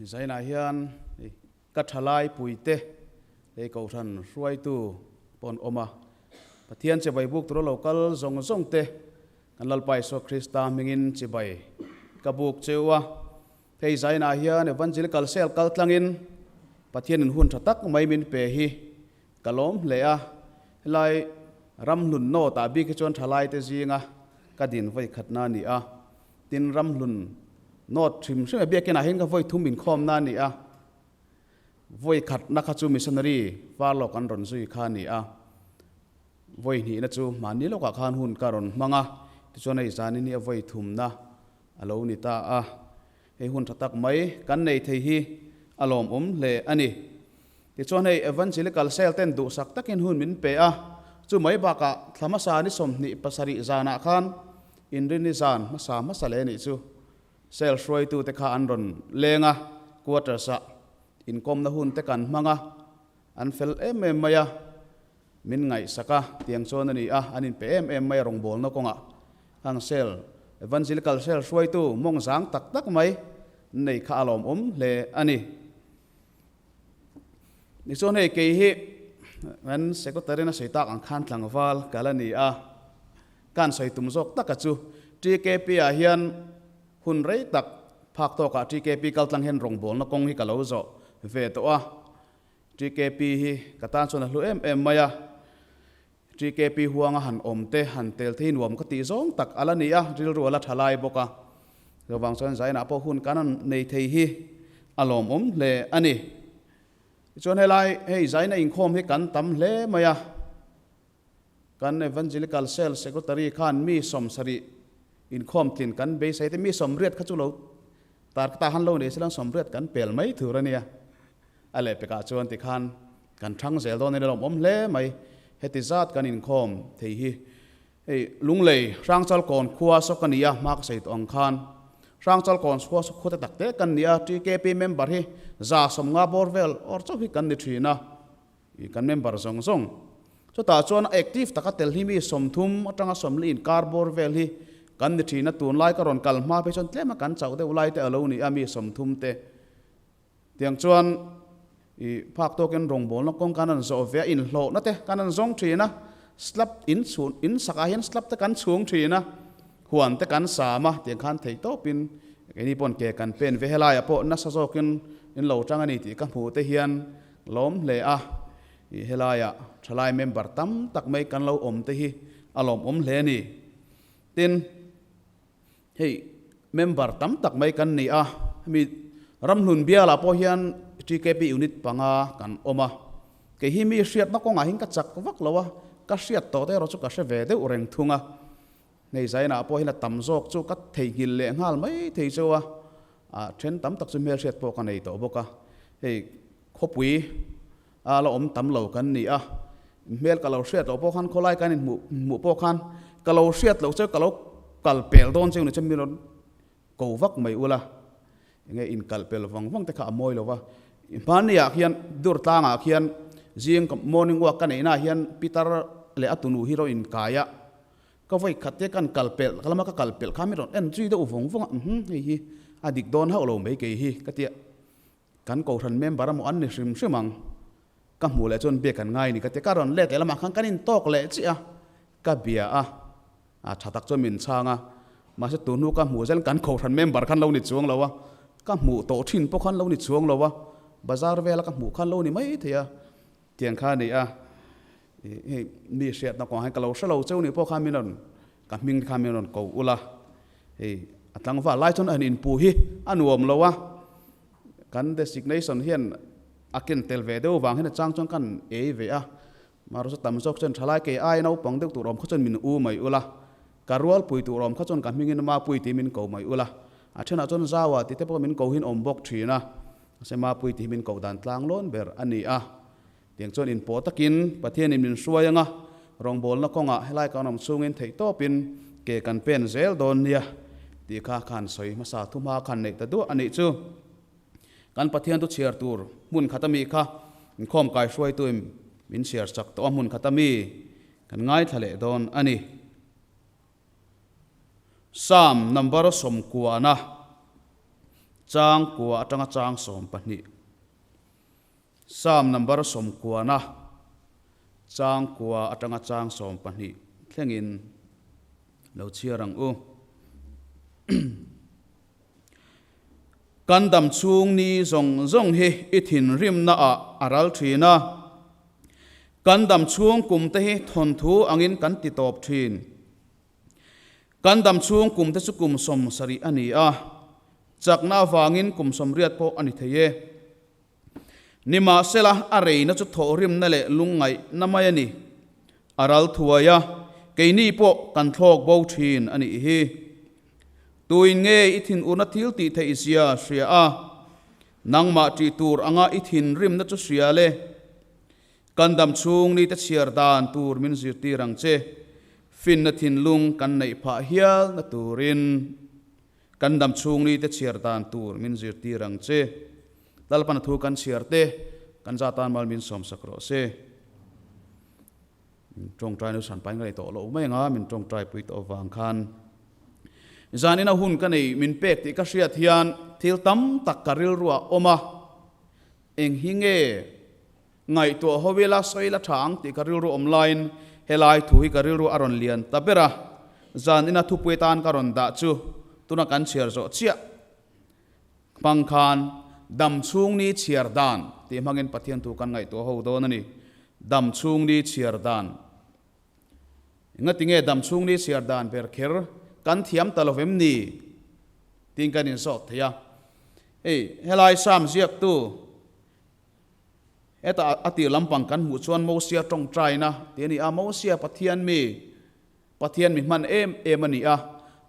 Zainah hian ka thalai puite lei kohhran hruaitu pawh an awm a. Pathian chibai buk tura lo kal zawng zawng te kan Lalpa Isua Krista hmingin chibai ka buk cheu a. Hei Zainah hian Evangelical Cell kal tlangin Pathianin hun tha tak mai min pe hi ka lawm hle a. Helai ramhlun nawt ah bik hi chuan thalaite zinga ka din vawi khatna a ni a. Tin, ramhlun nawt hrim hrim e biakin ah hian ka vawi thum inkhawmna a ni a. Vawi khatna kha chu missionary var lawk an rawn zui kha a ni a. Vawi hnihna chu mahni lawkah khan hun ka rawn hmang a, tichuan hei zanin hi a vawi thumna a lo ni ta a. Hei hun tha tak mai kan nei thei hi a lawmawm hle a ni. Tichuan hei Evangelical Cell ten duhsak takin hun min pe a, chu mai bakah thla hmasa ni 27 zanah khan Inrini zan hmasa hmasa leh nih chu Cell hruaitute kha an rawn leng a, quarters ah inkawmna hun te kan hmang a, an fel em em mai a, min ngaihsak a, tiang chuan a ni a, an inpe em em mai a rawngbawlna kawngah hang Cell Evangelical Cell hruaitu mawng zang tak tak mai nei kha a lawmawm hle a ni. Tichuan hei kei hi kan secretary na sawi tak ang khan tlangval ka la ni a, ka han sawi tum zawk taka chu TKP ah hian hun rei tak phak tawkah TKP kal tlang hian rawngbawlna kawng hi ka lo zawh ve tawh a, TKP hi ka tan chuan a hlu em em mai a, TKP huanga han awm te han tel thei nuam ka tih zawng tak a la ni a, rilru a la tha lai bawk a. Chuvang chuan Zainah pawh hun kan nei thei hi a lawmawm hle a ni. Tichuan helai hei Zaina inkhawm hi kan tam hle mai a, kan Evangelical Cell Secretary khan mi 70 inkhawm tlin kan beisei te mi 80 kha chu lo tar ta han lo nei se lan 80 kan pel mai thur a nia. A lehpekah chuan tikhan kan thang zel dawn a ni lawmawm hle mai. Heti zat kan inkhawm thei hi hei Lunglei Hrangchalkawn khua saw ka ni a, hma ka sawi tawh ang khan Hrangchalkawn khua saw khua te tak te kan ni a, TKP member hi 150 bawr vel awr chauh hi kan ni thin a, ih kan member zawng zawng. Chutah chuan active taka tel hi mi 30 atanga 40 inkar bawr vel hi kan ni thin a, tunlai ka rawn kal hma phei chuan tlema kan chauh deuh lai te a lo ni a mi 30 te. Tiang chuan i phak tawkin rawngbawlna kawng kan han zawh ve a, inhlawhna te kan han zawng thin a, slab in chhun in sakah hian slab te kan chhung thin a, huan te kan sam a, tiang khan thei tawpin keini pawn ke kan pen ve helaiah pawh nasa zawkin in lo tang a ni tih ka hmuh te hian lawm hle a, i helaiah thalai member tam tak mai kan lo awm te hi a lawmawm hle a ni. Tin. Hei member tam tak mai kan ni a, hemi Ramhlun bialah pawh hian TKP unit panga kan awm a, kei hi mi hriatna kawngah hian ka chak vak lo a, ka hriat tawh te erawh chu ka hre ve deuh reng thung a, hei Zainah pawh hian a tam zawk chu ka theihnghilh leh nghal mai thei chu a, a then tam tak chu hmelhriat pawh ka nei tawh bawk a, hei khawpui a la awm tam lo kan ni a, hmel ka lo hriat loh pawh khan khawlai kan inhmuh hmuh pawh khan ka lo hriat loh che ka lo kal pel dawn cheu ni che mi rawn ko vak mai ula, enge inkal pel vang vang te kha a mawi lo va, hmanni ah khian dur tlangah khian zing morning walk ka neihna ah hian pitar leh a tunu hi rawn inkai a, ka vawi khat te kan kal pel ka lama ka kal pel kha mi rawn en zui deuh vawng vawng a, umm hei hi a dik dawn hauh lo mai kei hi ka tia. Kan kohhran member a maw an ni hrim hrim ang. Ka hmuh leh chuan biak kan ngai ni ka ti. Ka rawn let leh lamah khan kan intawk leh chiah a, ka bia a, a tha tak chuan min chhang a. Mahse tun hnu ka hmuh zel kan kohhran member khan lo ni chuang lo a, ka hmuh tawh thin pawh khan lo ni chuang lo a, bazar vela ka hmuh khan lo ni mai thei a, tiang kha a ni a. Hei mi hriatna kawngah hian ka lo hre lo cheu nih pawh khan min rawn ka hming kha min rawn ko ula, hei a tlangval lai chuan a han inpu hi a nuam lo a, kan designation hian a ken tel ve deuh vang hian a chang chuan kan ei ve a, mahrawh chu tam zawk chuan thalai kei ai naupang deuh tur awm kha chuan min u mai ula, ka rualpui tur awm kha chuan ka hmingin Mapui tih min ko mai ula, a thenah chuan Zaua tih te pawh min ko hin awm bawk thin a, mahse Mapui tih hi min koh dan tlang lawn ber a ni a. Tiang chuan inpawh takin Pathianin min hruai anga rawngbawlna kawngah helai kan awm chhungin theihtawpin ke kan pen zel dawn nia tih kha khan sawi hmasa thuhma khan neih ta duah a nih chu. Kan Pathian thu chhiar tur hmun khat ami kha inkhawm kai hruaituin min chhiar chak tawh a hmun khat ami kan ngaithla leh dawn a ni. Psalm number 90 na. Chang kua atanga chang 12. Psalm number 90na chang kua atanga chang 12 thlengin lo chhiar ang u. Kan dam chhung ni zawng zawng hi i thinrimna ah a ral thin a. Kan dam chhung kum te hi thawnthu angin kan ti tawp thin. Kan dam chhung kum te chu kum 70 a ni a, chakna avangin kum 80 pawh a ni thei e. Nimahsela, a reina chu thawhrimna leh lungngaihna mai a ni. A ral thuai a, keini pawh kan thlawk bo thin a nih hi. Tuin nge i thinurna thil tih theih zia hria a, nangmah ṭih tur anga i thinrimna chu hria le? Kan dam chhung nite chhiar dan tur min zirtir ang che, finna thinlung kan neih phah hialna turin. Kan dam chhung nite chhiar dan tur min zirtir ang che. Lalpana thu kan chhiar te, kan za tan mal min sawmsak rawh se. Min tawngtai nu sanpai ka nei tawh loh mai anga min tawngtai pui tawh avang khan zanina hun ka nei min pek tih ka hriat hian thil tam tak ka rilru ah awm a, eng hi nge ngaihtuah ho ila sawi la tha ang tih ka rilru awm laiin helai thu hi ka rilru a rawn lian ta ber a, zanina thupui atan ka rawn dah chu tuna kan chhiar zawh chiah. Hmang khan dam chhung ni chhiar dan tih hmangin Pathian thu kan ngaihtuah ho dawn a ni. Dam chhung ni chhiar dan. Engati nge dam chhung ni chhiar dan ber kher kan thiam ta lo vem ni? Tiin kan insawt thei a. Hei, helai Psalm ziaktu heta a tir lampang kan hmuh chuan Mosia tawngtaina tih a ni a. Mosia Pathian mi Pathian mi hman em em a ni a,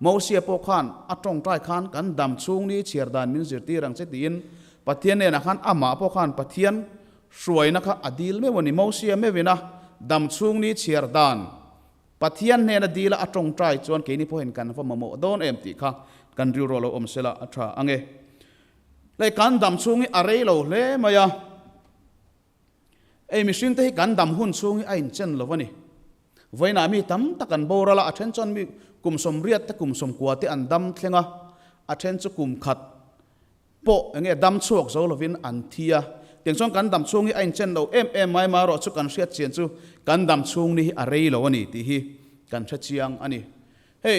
Mosia pawh khan a tawngtai khan kan dam chhung ni chhiar dan min zirtir ang che tiin Pathian hnenah khan amah pawh khan Pathian hruaina kha a dil meuh a ni. Mosia meuhin a dam chhung ni chhiar dan Pathian hnena dila a tawngtai chuan keini pawhin kan va mamawh dawn em tih kha kan rilru a lo awm sela a tha ang e. Lei kan dam chhung hi a rei lo hle mai a. Ei mihring te hi kan dam hun chhung hi a inchen lo a ni. Vawiinah mi tam tak an boral a, a then chuan mi kum 80 te kum 90 te an dam thleng a, a then chu kum khat pawh eng nge dam chhuak zo lovin an thi a. Tiang chuan kan dam chhung hi a inchen lo em em mai mai erawh chu kan hriat chian chu kan dam chhung ni hi a rei lo a ni tih hi kan hre chiang a ni. Hei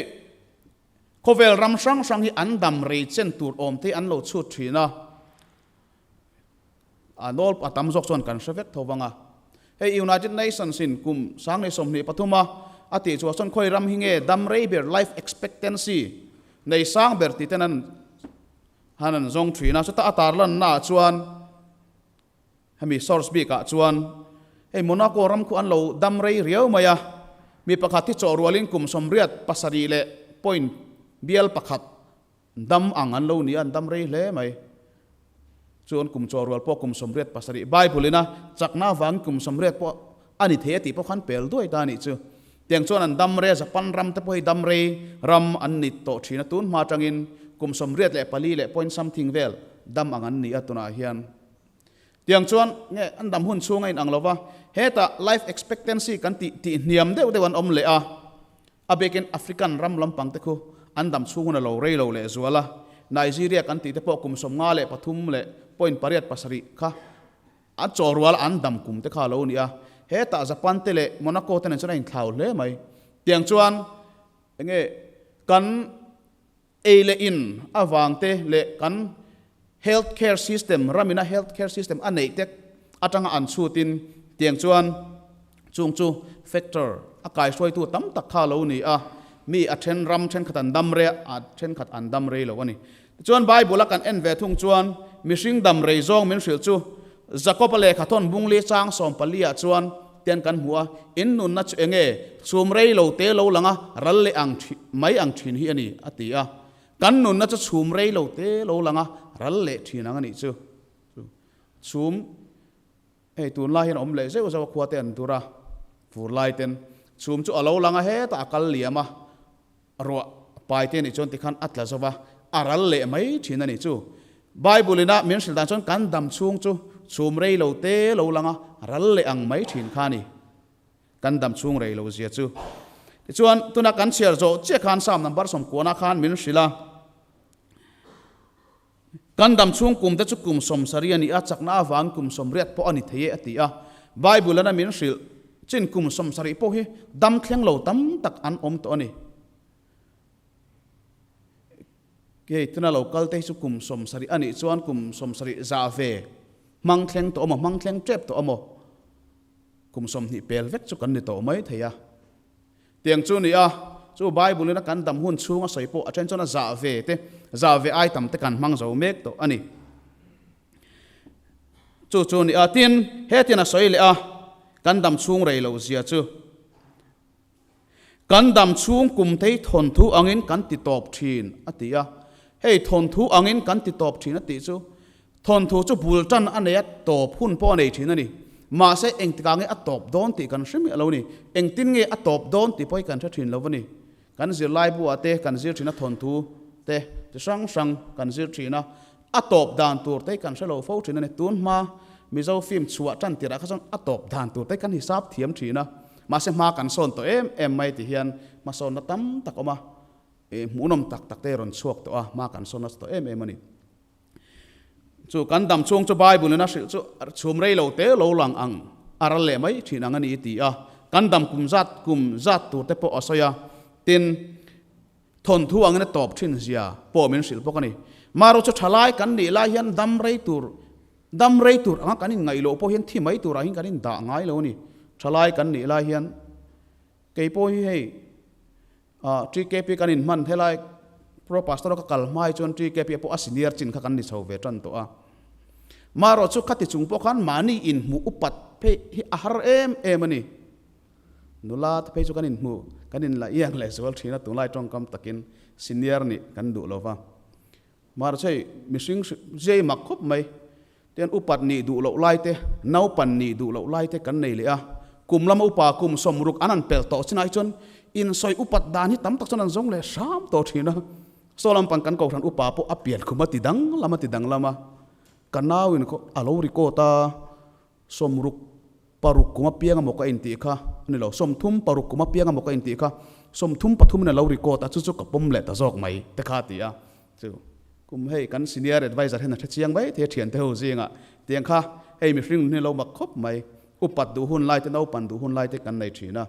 khawvel ram hrang hrang hi an dam rei chen tur awm te hi an lo chhut thin a. A nawl a tam zawk chuan kan hre vek tho vang a. Hei United Nations in kum 2023 a a tih chhuah chuan khawi ram hi nge dam rei ber life expectancy nei sang ber tih ten an han an zawng thin a. Chuta a tarlanna ah chuan hemi source bik ah chuan hei Monaco ram khu an lo dam rei riau mai a. Mi pakhat hi chawh rualin kum 87 leh point bial pakhat Dam ang an lo ni a, an dam rei hle mai. Chuan kum chaw rual pawh kum 87, Bible ina chakna avangin kum 80 pawh a ni thei a tih pawh khan pel duai ta a nih chu. Tiang chuan an dam rei a, Japan ram te pawh hi dam rei ram an ni tawh thin a, tun hma atangin kum 84 leh point something vel dam ang an ni a tunah hian. Tiang chuan nge an dam hun chhung a inang lo va, hetah life expectancy kan tih tih hniam deuh deuh an awm leh a, A biakin African ram lampang te khu an dam chhung hun a lo rei lo leh zual a, Nigeria kan tih te pawh kum 53 leh point pariat pasarih kha an chaw rual a an dam kum te kha a lo ni a, hetah Japan te leh Monaco te nen chuan a inthlau hle mai. Tiang chuan enge kan Ei leh in avang te leh kan health care system, ramina health care system a neih tek atanga an chhutin tiang chuan chung chu factor a kaihruaitu tam tak kha lo ni a, mi a then ram thenkhat an dam rei a, a thenkhat an dam rei lo a ni. Tichuan Bible a kan en ve thung chuan mihring dam rei zawng min hrilh chu Jakob-a lehkha thawn bungli chang 14 ah chuan Tian kan hmu a, in nunna chu enge chhum rei lo te lo langa ral leh ang mai ang thin hi a ni, a ti a. Kan nunna chu chhum rei lo te lo langa ral leh thin ang a nih chu. Chhum, hei tunlai hian a awm leh zeuh zeuh a khua te an dur a, fur lai ten chhum chu a lo langa hetah a kal liam a, Ruah pai te nih chuan tikhan a tla zo va, a ral leh mai thin a nih chu. Bible ina min hrilh dan chuan kan dam chhung chu chhum rei lo te lo lang a, ral leh ang mai thin kha a ni. Kan dam chhung rei lo zia chu. Tichuan, tuna kan chhiar zawh chiah khan Psalm number 90 khan min hrilh a. Kan dam chhung kum te chu kum 70 a ni a, chakna avangin kum 80 pawh a ni thei e, a ti a. Bible an a min hrilh chin kum 70 pawh hi dam thleng lo tam tak an awm tawh a ni. Hei tuna lo kal te hi chu kum 70 a nih chuan kum 70 zah ve hmang thleng tawh amaw, hmang thleng tep tawh amaw, kum 20 pel vek chu kan ni tawh mai thei a. Tiang chu ni a, chu Bible in a kan dam hun chhung a sawi pawh a then chuan a zah ve te, zah ve ai tam te kan hmang zo mek tawh a ni. Chu chu ni a, tin, hetian a sawi leh a, kan dam chhung rei lo zia chu. Kan dam chhung kum thei thawnthu angin kan ti tawp thin, a ti a. Hei thawnthu angin kan ti tawp thin a tih chu, Thawnthu chu bul tan a nei a, tawp hun pawh a nei thin a ni. Mahse, engtikah nge a tawp dawn tih kan hre miah lo a ni. Engtin nge a tawp dawn tih pawh hi kan hre thin lo a ni. Kan zirlai buah te kan zir thin a, thawnthu te chi hrang hrang kan zir thin a, a tawp dan tur te hi kan hre lo fo thin a ni. Tun hma Mizo film chhuah tan tirah kha chuan a tawp dan tur te hi kan hisap thiam thin a, mahse hma kan sawn tawh em em mai ti hian hmasawnna tam tak a awm a, hmuhnawm tak tak te rawn chhuak tawh a, hma kan sawn nasa tawh em em a ni. Chu kan dam chhung chu Bible in a hrilh chu chhum rei lo te lo lang ang a ral leh mai thin ang a ni ti a, kan dam kum zat kum zat tur te pawh a sawi a, tin thawnthu angin a tawp thin zia pawh min hrilh bawk a ni. Marawh chu thalai kan nih lai hian dam rei tur dam rei tur anga kan inngaih loh pawh hian thi mai turah hian kan indah ngai lo a ni. Thalai kan nih lai hian kei pawh hi hei TKP kan inhman helai Pro Pastor a ka kal hma hi chuan TKP pawh a senior chin kha kan ni chho ve tan tawh a. Marawh chu khati chung pawh khan mahni inhmuh upat phei hi a har em em a ni. Nula te phei chu kan inhmuh kan inla iang leh zual thin a, tunlai tawngkam takin senior nih kan duh lo va. Marawh chu hei mihring zia i mak khawp mai. Tian upat nih duh loh lai te, naupan nih duh loh lai te kan nei leh a. Kum lama upa kum 60 an han pel tawh chinah hi chuan insawi upat dan hi tam tak chuan an zawng leh hram tawh thin a. Saw lampang kan kohhran upa pawh a pian khum a ti dang lam a ti dang lam a. Ka nauin a lo record a, 66 kum apiang emaw ka intih kha a ni lo, 36 kum apiang emaw ka intih kha, 33 in a lo record a, chu chu ka pawm leh ta zawk mai te kha a ti a. Chu kum hei kan senior adviser hian a hre chiang mai thei a thiante ho zingah tiang kha hei mihring nun hi lo mak khawp mai, upat duh hun lai te naupan duh hun lai te kan nei thin a.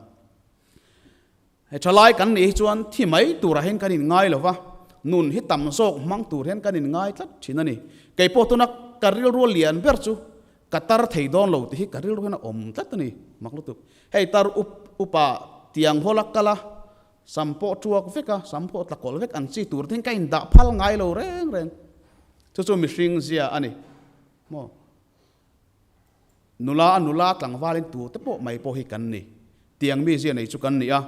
Hei thalai kan nih hi chuan thi mai turah hian kan inngai lo va, nun hi tam zawk hmang tur hian kan inngai tlat thin a ni. Kei pawh tuna ka rilru lian ber chu ka tar thei dawn lo tih hi ka rilru hian a awm tlat a ni, mak lutuk. Hei tar up upa tiang hawla kal a, Sam pawh tuak vek a, sam pawh tla kawlh vek ang chi tur te hian ka indah phal ngai lo reng reng. Chu chu mihring zia a ni. Maw? Nula a nula tlangvalin tu te pawh mai pawh hi kan ni. Tiang mi zia nei chu kan ni a.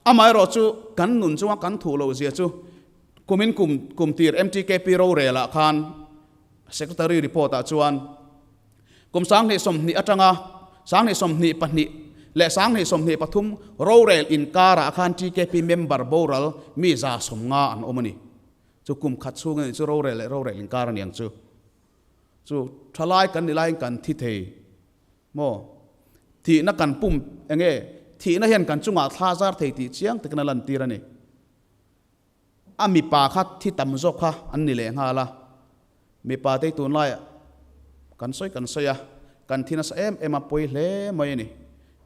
Amaherawh chu kan nun chunga kan thuh loh zia chu kumin kum kum tir MTKP rorel ah khan Secretary report ah chuan Kum 2020 atanga 2022 leh 2023 rorel inkarah khan TKP member boral mi 150 an awm a ni. Chu kum khat chhung a nih chu rorel leh rorel inkar a ni ang chu. Chu thalai kan ni laiin kan thi thei maw? Thihna kan pum enge thihna hian kan chungah thla zar thei tih chiang takin a lantir a ni. A mipa kha thi tam zawk kha an ni leh nghal a, mipa te hi tunlaiah kan sawi kan sawi a, kan thi nasa em em a, pawi hle mai a ni.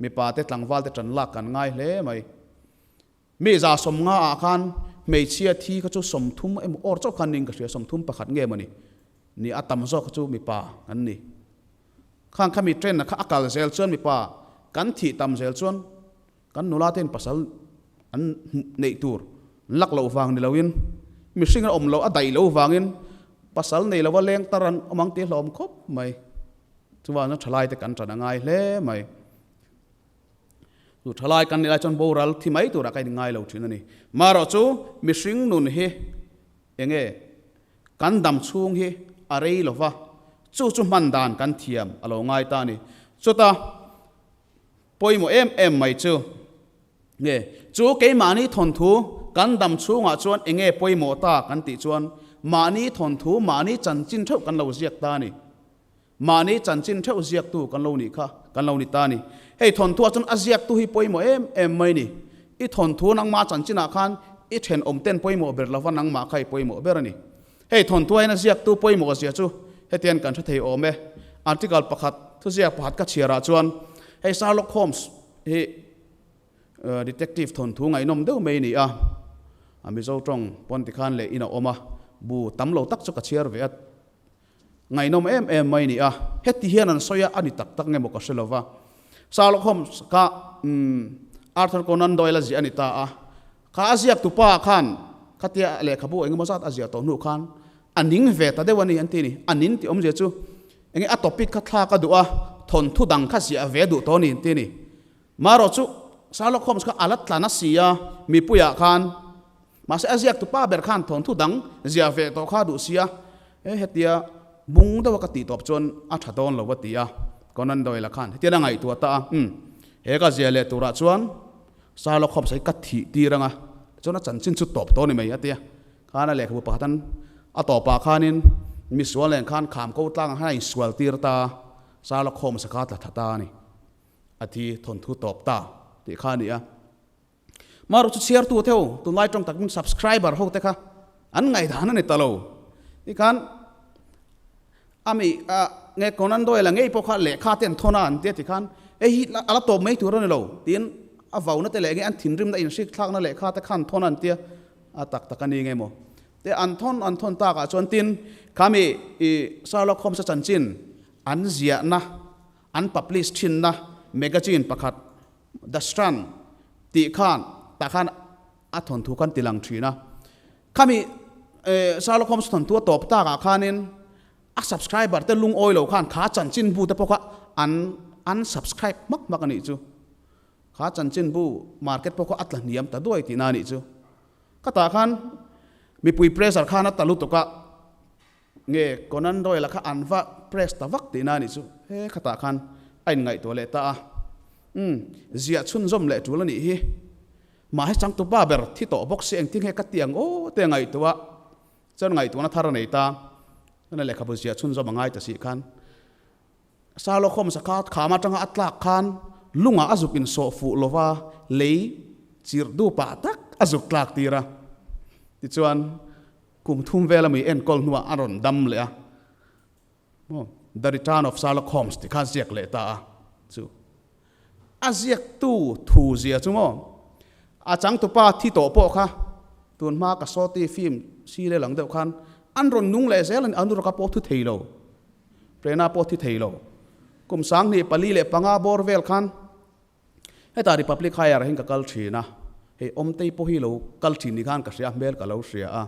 Mipa te tlangval te tan lak kan ngai hle mai. Mi 150 ah khan hmeichhia thi kha chu 30 emaw awr chauh khan niin ka hria, 31 nge maw ni, ni a tam zawk kha chu mipa an ni. Khang kha mi train kha a kal zel chuan mipa kan thih tam zel chuan Kan nula ten pasal an neih tur lak loh vang ni loin mihring an awm loh a daih loh vangin pasal nei lova leng tar an awm ang tih a hlawm khawp mai. Chuvangin chuan thalai te kan tan a ngai hle mai. Chu thalai kan nih lai chuan boral thi mai turah ka inngai lo thin a ni. Marawh chu mihring nun hi enge kan dam chhung hi a rei lova chu chu hman dan kan thiam a lo ngai ta a ni. Chuta Pawimawh em em mai chu nge chu keimahni thawnthu kan dam chhungah chuan enge pawimawh ta kan tih chuan mahni thawnthu mahni chanchin theuh kan lo ziak ta a ni. Mahni chanchin theuh ziaktu kan lo nih kha kan lo ni ta a ni. Hei thawnthuah chuan a ziaktu hi pawimawh em em mai ni. I thawnthu nangmah chanchinah khan i thenawm ten pawimawh ber lova nangmah kha i pawimawh ber a ni. Hei thawnthuain a ziaktu pawimawh zia chu hetiang kan hre thei awm e. Article pakhat, thuziak pakhat ka chhiarah chuan hei Sherlock Holmes hi detective thawnthu ngaihnawm deuh mai a ni a, a Mizo tawng pawn tikhan leh in a awm a, bu tam lo tak chu ka chhiar ve a, ngaihnawm em em mai a ni a. Heti hian an sawi a, a ni tak tak nge maw ka hre lo va. Sherlock Holmes kha Arthur Conan Doyle a ziah a ni ta a, Kha a ziak tupa khan khatia lehkhabu engemaw zat a ziah tawh hnu khan a ning ve ta deuh a ni an ti a ni. A ning tih awmzia chu enge a topic kha thlak a duh a, thawnthu dang kha ziah ve duh tawh a ni an ti a ni. Marawh chu Sherlock Holmes kha a la tla na si a mipuiah khan mahse a ziak tupa ber khan thawnthu dang ziah ve tawh kha a duh si a, e hetia bung deuha ka tih tawp chuan a tha dawn lo a ti a, Conan Doyle-a khan hetian a ngaihtuah ta a, umm he ka ziah leh turah chuan Sherlock Holmes hi ka thih tir anga, chuan a chanchin chu tawp tawh a ni mai a ti a. Khan a lehkhabu pakhat an a tawpah khanin misual nen khan kham ko tlang ang khan a insual tir ta a, Sherlock Holmes a kha tla tha ta a ni. A thi thawnthu tawp ta tih kha a ni a. Marawh chu chhiartu theu tunlai tawng takin subscriber ho te kha an ngaihdan a ni ta lo. Tikhan Ami a nge Conan Doyle a ngei pawh kha lehkha te an thawn a an tia tikhan hei hi a la tawp mai tur a ni lo tiin a vauna te leh nge an thinrimna inhrik thlakna lehkha te kha an thawn a an tia a tak tak a ni nge maw te an thawn an thawn takah chuan tin khami i Sherlock Holmes a chanchin an ziahna an publish thinna magazine pakhat The Strand tih khan tah khan a thawnthu khan tilang thin a. Khami Sherlock Holmes thawnthu a tawp takah khanin a subscriber te lungawi lo khan kha chanchinbu te pawh kha an unsubscribe hmak hmak a nih chu. Kha chanchinbu market pawh kha a tla hniam ta duai tihna a nih chu. Khatah khan mipui pressure khan a ta lutuk a, nge Conan Doyle-a kha an va press ta vak tihna a nih chu. He khatah khan a inngaihtuah leh ta a. Umm, ziah chhunzawm leh tul a nih hi. Mahse changtupa ber thi tawh bawk si engtin nge ka ti ang aw te ngaihtuah chuan ngaihtuahna thar a nei ta. Chuan lehkhabu ziah chhunzawm a ngai ta si khan Sherlock Holmes-a kha kham atanga a tlak khan lungah a zuk insawh fuh lova lei chirh duh pah tak a zuk tlak tir a. Tichuan kum thum vel ami enkawl hnuah a rawn dam leh a. Maw? The Return of Sherlock Holmes tih kha a ziak leh ta a chu. A ziaktu thu zia chu maw? A changtupa thi tawh pawh kha tun hma ka sawti film serial ang deuh khan an rawn nung leh zel a ni, Anurag-a pawh thu thei lo, Prerna pawh thi thei lo. Kum 2005 bawr vel khan Hetah Republic Higher ah hian ka kal thin a, hei Awmtei pawh hi lo kal thin ni khan ka hria a, hmel ka lo hria a,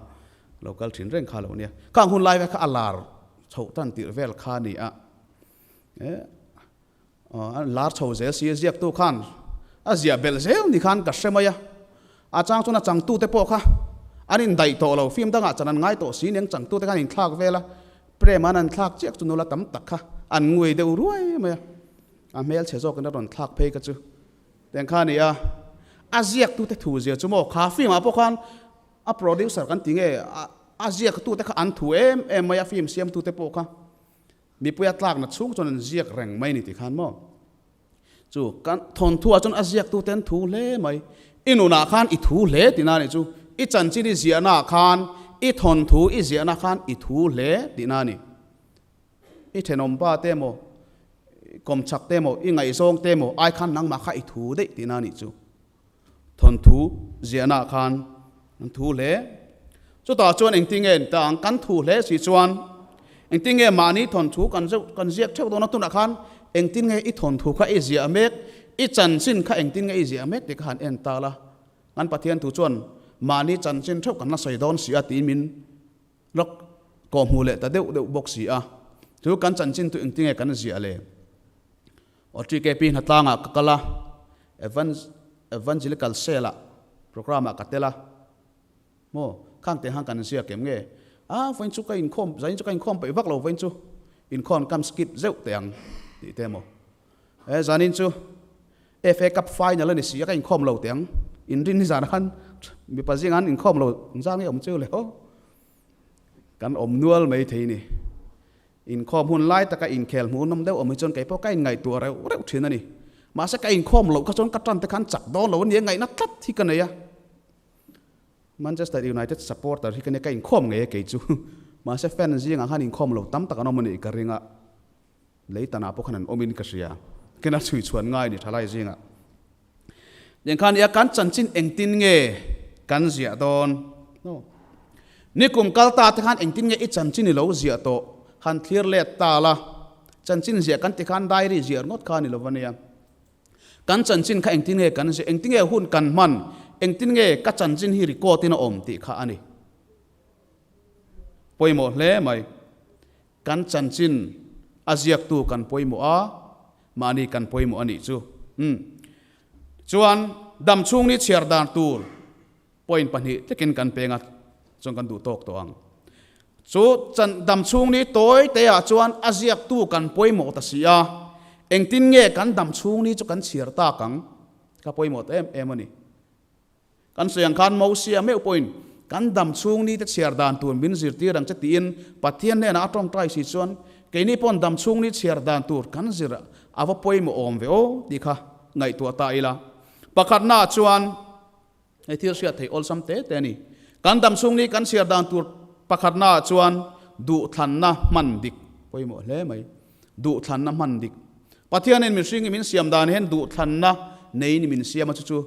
lo kal thin reng kha lo nia. Khang hun lai vel kha a lar chhoh tan tirh vel kha a ni a, eh a lar chho zel si a ziaktu khan a ziah belh zel ni khan ka hre mai a, a chang chuan a changtute pawh kha an indaih tawh lo, film dangah chan an ngai tawh si nen changtute khan an inthlak vel a, Prem an an thlak chiak chu nula tam tak kha an ngui deuh ruai mai a. A hmel chhe zawkin a rawn thlak phei ka chu teng kha a ni a, a ziaktute thu zia chu maw kha film ah pawh khan a producer kan ti nge a ziaktute kha an thu em em mai a film siamtute pawh kha mipui a tlakna chhung chuan an ziak reng mai ni ti khan maw chu kan thawnthu ah chuan a ziaktute an thu hle mai i nunah khan i thu hle tihna a nih chu i chanchin i ziahna ah khan i thawnthu i ziahna khan i thu hle tihna a ni. I thenawmpa te emaw, kawmchhak te emaw, i ngaihzawng te emaw ai khan nangmah kha i thu daih tihna a nih chu. Thawnthu ziahnaah khan an thu hle. Chutah chuan engtin nge ni ta ang? Kan thu hle si chuan engtin nge mahni thawnthu kan zeuh kan ziak theuh dawn a tunah khan engtin nge i thawnthu kha i ziah mek, i chanchin kha engtin nge i ziah mek tih kha han en ta la. Kan Pathian thu chuan mahni chanchin theuh kan la sawi dawn si a tiin min Lawk kawh hmuh leh ta deuh deuh bawk si a, chu kan chanchin chu engtinge kan ziah le? Aw TKP hnatlangah ka kal a, Evangelical Cell-ah programme-ah ka tel a, maw khang teh khan kan ziak em nge? A vawiin chu ka inkhawm, zain chu ka inkhawm peih vak lo vawiin chu inkhawm kam skip zeuh teh ang tih te maw? He zanin chu FA Cup final a ni si a, ka inkhawm lo teh ang. Inrin hi zanah khan mipa zingah an inkhawm lo zang hi a awm cheu le aw. Kan awm nual mai thei ni. Inkhawm hun lai taka inkhel hmuh nawm deuh awm hi chuan kei pawh ka inngaihtuah reuh reuh thin a ni. Mahse ka inkhawm loh kha chuan ka tan te khan chak dawn lo a ni a, ngaihna tlat hi ka nei a. Manchester United supporter hi ka nia, ka inkhawm ngei a kei chu. Mahse fan zingah khan inkhawm lo tam tak an awm a nih ka ring a, lei tanah pawh khan an awmin ka hria. Kena chhui chhuan ngai ni thalai zingah. Tiang khan nia kan chanchin engtin nge kan ziah dawn? No. Nikum kal ta te khan engtin nge i chanchin i lo ziah tawh? Han thlir let ta la. Chanchin ziah kan ti khan diary ziah ringawt kha a ni lo va nia. Kan chanchin kha engtin nge kan ziah, engtin nge hun kan hman, engtin nge ka chanchin hi record in a awm tih kha a ni. Pawimawh hle mai. Kan chanchin a ziaktu kan pawimawh a, mahni kan pawimawh a nih chu. Umm. Chuan dam chhung ni chhiar dan tur point pahnih tlekin kan peng a, chuan kan duh tawk tawh ang. Chu chan dam chhung ni tawi te ah chuan a ziaktu kan pawimawh ta si a, engtin nge kan dam chhung ni chu kan chhiar tak ang? Ka pawimawh ta em em a ni. Kan sawi ang khan Mosia meuh pawhin kan dam chhung ni te chhiar dan tur min zirtir ang che tiin Pathian hnenah a tawngtai si chuan keini pawn dam chhung ni chhiar dan tur kan zir a va pawimawh awm ve aw tih kha ngaihtuah ta ila. Pakhatnaah chuan hei thil hriat theih awlsam te te a ni. Kan dam chhung ni kan chhiar dan tur pakhatnaah chuan duhthlanna hman dik pawimawh hle mai. Duhthlanna hman dik. Pathianin mihring i min siam dan hian duhthlanna neiin i min siam a, chu chu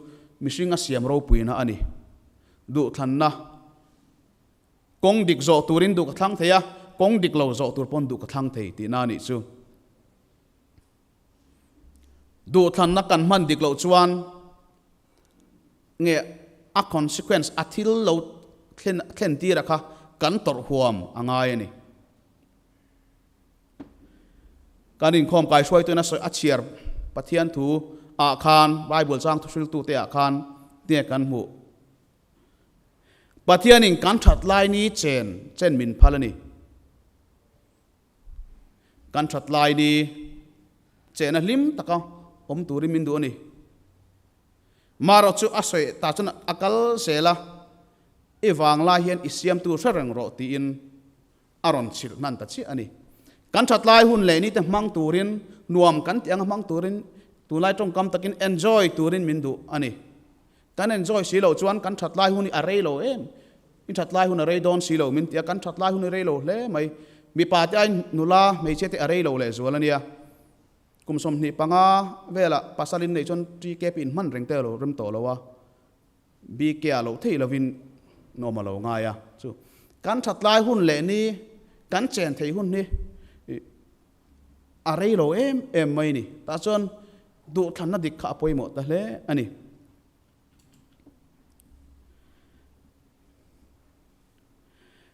mihring a siam ropuina a ni. Duhthlanna kawng dik zawh turin duh ka thlang thei a, kawng dik lo zawh tur pawn duh ka thlang thei tihna a nih chu. Duhthlanna kan hman dik loh chuan nge a consequence, a thil lo thlen thlen tira kha kan tawrh huam a ngai a ni. Kan inkhawm kaihruaituin a sawi a chhiar Pathian thu ah khan Bible chang thuhriltute ah khan tinge kan hmuh. Pathianin kan that lai ni chen chen min phal a ni. Kan that lai ni chena hlim taka awm turin min duh a ni. Marawh chu a sawi ta chuan a kal zel a, i vanglai hian i siamtu hre reng rawh tiin a rawn chhilh hnan ta chiah a ni. Kan thatlai hun leh nite hmang turin, nuam kan tih anga hmang turin, tunlai tawngkam takin enjoy turin min duh a ni. Kan enjoy si loh chuan kan thatlai hun hi a rei lo em? I thatlai hun a rei dawn si lo min ti a, kan thatlai hun hi rei lo hle mai. Mipa te aiin nula, hmeichhia te a rei lo lehzual a nia. Kum 25 velah pasal in neih chuan TKP in hman reng te a lo rem tawh lo a. BK ah loh theih lovin nawm a lo ngai a, chu kan thatlai hun leh ni kan chen thei hun hi a rei lo em em mai ni. Tah chuan duhthlanna dik kha a pawimawh ta hle a ni.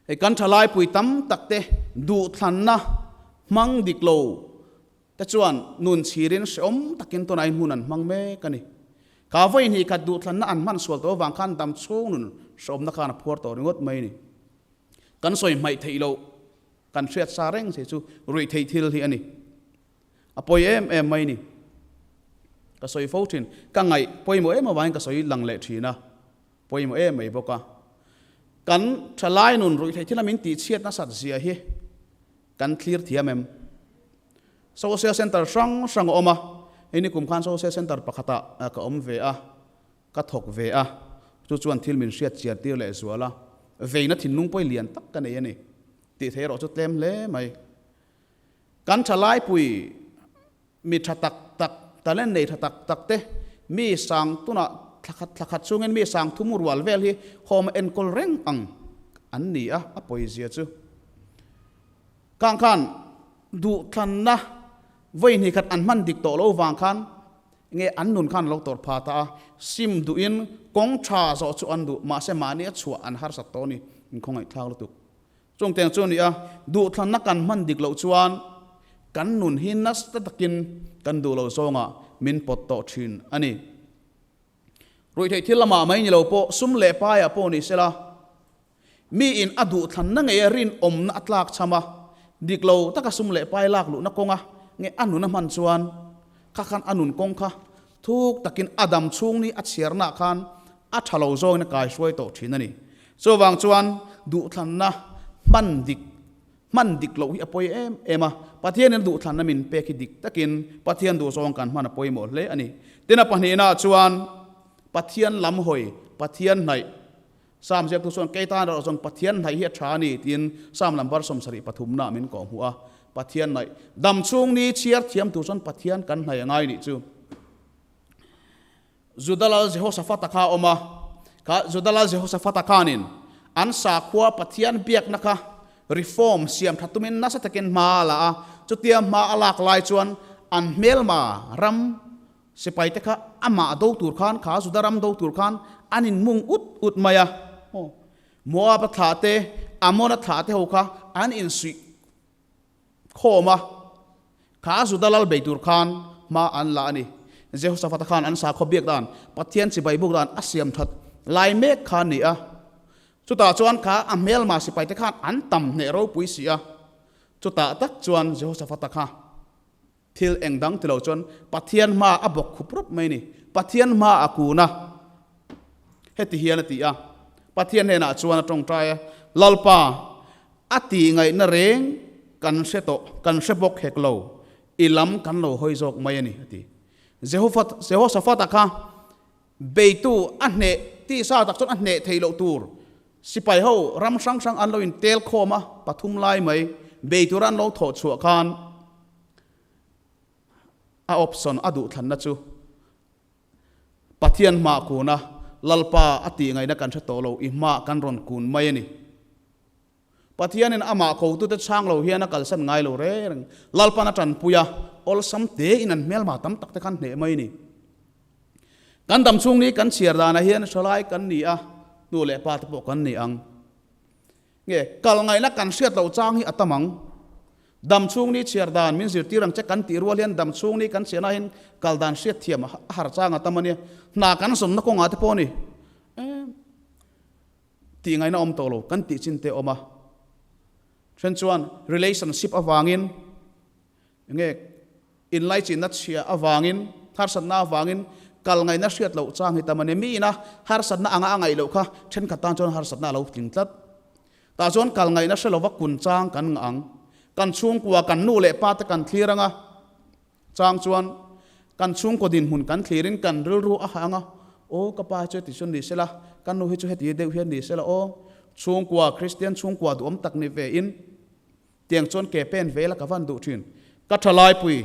Hei kan thalai pui tam tak te duhthlanna hmang dik lo Te chuan nun chhirin hrehawm takin tunah in hmun an hmang mek a ni. Kha vawi hnih khat duhthlanna an hman sual tawh avang khan dam chhung nun hrehawmna khan a phuar tawh ringawt mai a ni. Kan sawi hmaih theih loh kan hriat sa reng che chu ruih theih thil hi a ni. A pawi em em mai a ni. Ka sawi fo thin. Ka ngaih pawimawh em avangin ka sawi lang leh thin a. Pawimawh em mai bawk a. Kan thalai nun ruih theih thil a min tihchhiat nasat zia hi Kan thlir thiam em? Social Centre hrang hrang a awm a, hei nikum khan Social Centre pakhatah ka awm ve a, ka thawk ve a, chu chuan thil min hriat chian tir leh zual a, veina thinlung pawi lian tak ka nei a ni tih theih erawh chu tlem hle mai. Kan thalaipui mi tha tak tak, talent nei tha tak tak te, mi sang tunah thlakhat thlakhat chungin mi sang thum rual vel hi home a enkawl reng ang an ni a, a pawizia chu. Khang khan duhthlanna vawi hnih khat an hman dik tawh lo vang khan nge an nun khan lo tawrh pha ta a, sim duhin kawng tha zawh chu an duh, mahse mahni a chhuah an harsat tawh a ni, inkhawngaihthlak lutuk. Chungteng chu a ni a, duhthlanna kan hman dik loh chuan kan nun hi nasa takin kan duh loh zawngah min pawt tawh thin a ni. Ruihtheih thil lamah mai ni lo pawh sum leh paiah pawh ni sela, miin a duhthlanna ngei a rinawmna a tlak chham a, dik lo taka sum leh pai lak luhna kawnga nge a nun a hman chuan kha khan a nun kawng kha thuk takin a dam chhung ni a chhiarnaah khan a tha lo zawngin a kaihruai tawh thin a ni. Chuvang chuan duhthlanna hman dik, hman dik loh hi a pawi em em a, Pathianin a duhthlanna min pek hi dik takin Pathian duhzawng kan hman a pawimawh hle a ni. Tin a pahnihnaah chuan Pathian lam hawi, Pathian hnaih. Sam ziaktu chuan kei tan erawh chuan Pathian hnaih hi a tha a ni tiin Sam lambar 70 pathumna min kawhhmuh a. Pathian hnaih dam chhung ni chhiar thiam tur chuan Pathian kan hnaih a ngai nih chu. Juda lal Jehoshaphat-a kha a awm a, kha Juda lal Jehoshaphat-a khanin an sakhua Pathian biakna kha reform siam tha tumin nasa takin hma a la a, chutia hma a lak lai chuan an hmelma ram sipai te kha amah do tur khan, kha Juda ram do tur khan an inmung ut ut mai a. Moab-a thlah te, Ammon-a thlah te ho kha an insuih khawm a, kha Juda lal bei tur khan hma an la a ni. Jehoshaphat-a khan an sakhaw biak dan, Pathian chibai buk dan a siam that lai mek kha a ni a. Chutah chuan kha a hmelma sipaite khan an tam hneh ropui si a. Chutah tak chuan Jehoshaphat-a kha thil eng dang ti lo chuan Pathian hma a bawk khup rawp mai a ni. Pathian hma a kun a, heti hian a ti a, Pathian hnenah chuan a tawngtai a, Lalpa, A tih ngaihna reng kan hre tawh, kan hre bawk hek lo, i lam kan lo hawi zawk mai a ni, a ti. Jehoshaphat-a kha beitu a hneh tisa tak chuan a hneh thei loh tur sipai ho ram hrang hrang an lo intel khawm a, pathum lai mai bei tura an lo thawh chhuah khan a option a duhthlanna chu Pathian hmah kun a, Lalpa a tih ngaihna kan hre tawh lo, i hmah kan rawn kun mai a ni. Pathianin amah kotute chhang lo hian a kalsan ngai lo reng reng. Lalpan a tanpui a, awlsam tein an hmelma tam tak te khan hneh mai a ni. Kan dam chhung ni kan chhiar danah hian hralai kan ni a, nu leh pa te pawh kan ni ang. Nge, kal ngaihna kan hriat loh chang hi a tam ang. Dam chhung ni chhiar dan min zirtir ang che kan tih rual hian dam chhung ni kan chhiarna hian kal dan hriat thiam a har chang a tam a nia. Hna kan zawnna kawngah te pawh a ni. Tih ngaihna awm tawh lo kan tih chin te a awm a. Then chuan relationship avangin Nge inlaichinna chhia avangin, harsatna avangin kal ngaihna hriat loh chang hi tam a ni. Miin a harsatna anga a ngaih loh kha thenkhat tan chuan harsatna a lo tling tlat. Tah chuan kal ngaihna hre lova kun chang kan ngah ang. Kan chhungkua, kan nu leh pa te kan thlir anga chang chuan kan chhungkaw dinhmun kan thlirin kan rilru a hah anga, Aw ka pa hi chu heti chuan ni sela, ka nu hi chu heti deuh hian ni sela aw, chhungkua, Kristian chhungkua duhawm tak ni ve in, Tiang chuan ke pen ve la ka van duh thin. Ka tha laipui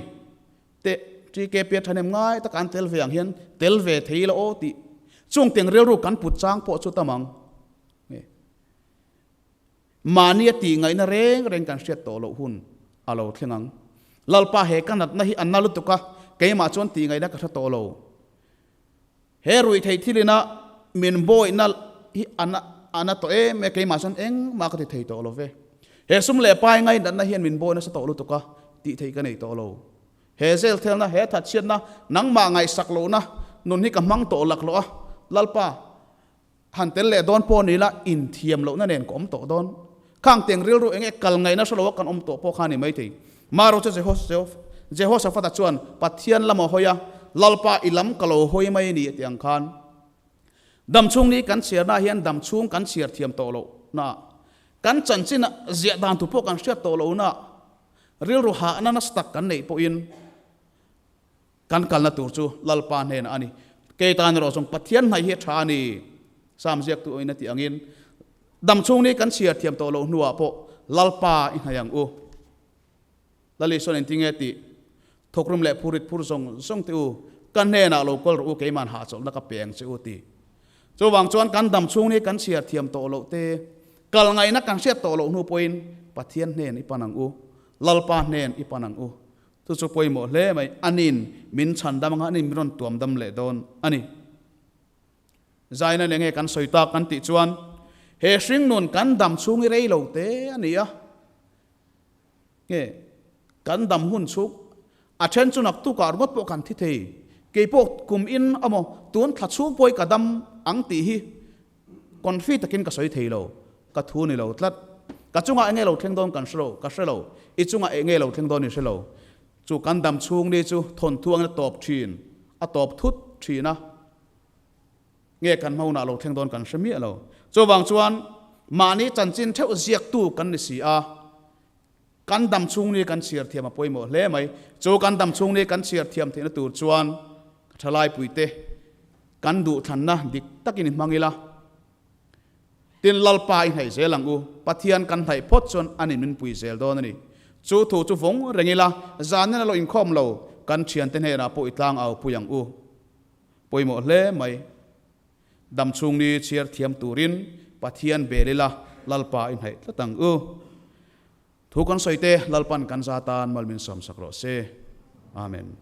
te TKP a thahnem ngai taka an tel ve ang hian tel ve thei la aw tih chung teng rilru kan put chang pawh chu tam ang. Mahni a tih ngaihna reng reng kan hriat tawh loh hun a lo thleng ang. Lalpa he ka natna hi a na lutuk a, keimah chuan tih ngaihna ka hre tawh lo. He ruihtheih thilina min bawihna hi a na a na tawh em e, keimah chuan engmah ka ti thei tawh lo ve. He sum leh pai ngainatna hian min bawi nasa tawh lutuk a, tih theih ka nei tawh lo. He zel thelna, he thatchhiatna, nangmah ngaihsak lohna nun hi ka hmang tawh laklawh a, Lalpa, han tel leh dawn pawh ni la, inthiam lohna nen ka awm tawh dawn. Khang teng rilru eng nge kal ngaihna hre loa kan awm tawh pawh kha a ni maithei. Marocha Jehoshaphat-a chuan Pathian lam a hawi a, Lalpa i lam ka lo hawi mai a ni a ti ang khan. Dam chhung ni kan chhiarnaah hian dam chhung kan chhiar thiam tawh loh naah, kan chanchin ziah dan thu pawh kan hriat tawh loh naah, rilru hahna nasa tak kan neih pawhin kan kalna tur chu Lalpa hnenah a ni. Kei tan erawh chuan Pathian hnaih hi a tha a ni. Sam ziaktu in a tih angin, Dam chhung ni kan chhiar thiam tawh loh hnuah pawh Lalpa i hnaih ang u. Lali sawn engtinge tih thawkrum leh phurit phur zawng zawng teh u, ka hnenah lo kawl rawh u, keima'n hahchawlhna ka pe ang che u ti. Chuvang chuan kan dam chhung ni kan chhiar thiam tawh loh te, kal ngaihna kan hriat tawh loh hnu pawhin Pathian hnen i pan ang u, Lalpa hnen i pan ang u. Chu chu pawimawh hle mai, anin min chhan dam anga anin min rawn tuam dam leh dawn a ni. Zaina leh nge kan sawi tak kan tih chuan he hringnun kan dam chhung i rei lo te a ni a. Nge kan dam hun chhuk a then chu naktuk ah ringawt pawh kan thi thei. Kei pawh kum in amaw tun thla chhung pawh i ka dam ang tih hi confi takin ka sawi thei lo. Ka thu ni lo tlat. Ka chungah enge lo thleng dawn kan hre lo, ka hre lo. I chungah enge lo thleng dawn i hre lo. Chu kan dam chhung ni chu thawnthu angin a tawp thin, a tawp thut thin a. Nge kan hmaunah lo thleng dawn kan hre miah lo. Chuvang chuan mahni chanchin theuh ziaktu kan ni si a, kan dam chhung ni kan chhiar thiam a pawimawh hle mai. Chu kan dam chhung ni kan chhiar thiam theihna tur chuan ka thalaipuite kan duhthlanna dik takin i hmang ila. Tin, Lalpa i hnaih zel ang u, Pathian kan hnaih phawt chuan anin min pui zel dawn a ni. Chu thu chu vawng reng ila, zanin a lo inkhawm lo, kan thiante hnenah pawh i tlang au pui ang u. Pawimawh hle mai. Dam chhung ni chhiar thiam turin Pathian bel ila, Lalpa i hnaih tlat ang u. Thu kan sawi te, Lalpan kan za tan mal min sawmsak rawh se. Amen.